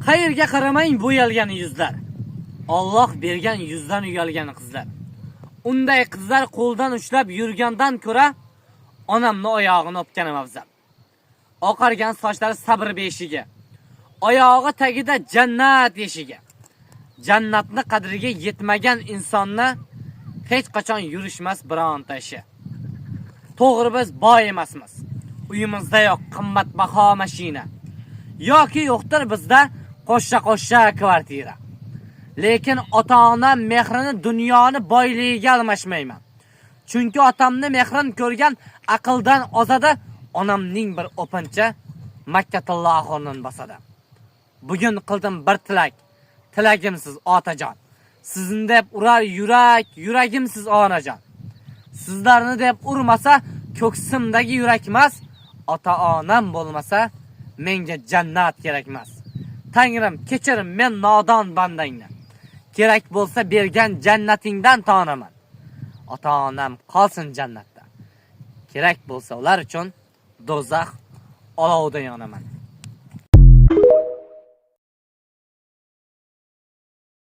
Qayerga qaramang, bo'yalgan yuzlar. Alloh bergan yuzdan uyalgan qizlar. Unday qizlar qo'ldan ushlab yurgandan ko'ra onamni oyog'ini o'pganim afzal. Oqargan sochlari sabr beshigi. Oyog'i tagida jannat eshigi. Jannatni qadriga yetmagan insonni hech qachon yurishmas bironta ishi. To'g'ri, biz boy emasmiz. Uyimizda yo'q qimmatbaho mashina. Yoki yo'qdir bizda qo'shsha-qo'shsha kvartira. Lekin ota-onam mehrini dunyoni boyligiga almashmayman. Chunki otamni mehrini ko'rgan aqldan ozadi, onamning bir o'pinchi Makkatilloh o'rnini bosadi. Bugun qildim bir tilak, tilagimsiz, otajon. Sizni deb urar yurak, yuragimsiz, onajon. Sizlarni deb urmasa ko'ksimdagi yurakmas, ota-onam bo'lmasa menga jannat kerakmas. Tangrim, kechir men nodon bandangni. Kerak bo'lsa bergan jannatingdan tonaman. Ota-onam qolsin jannatda. Kerak bo'lsa ular uchun do'zax olovida yonaman.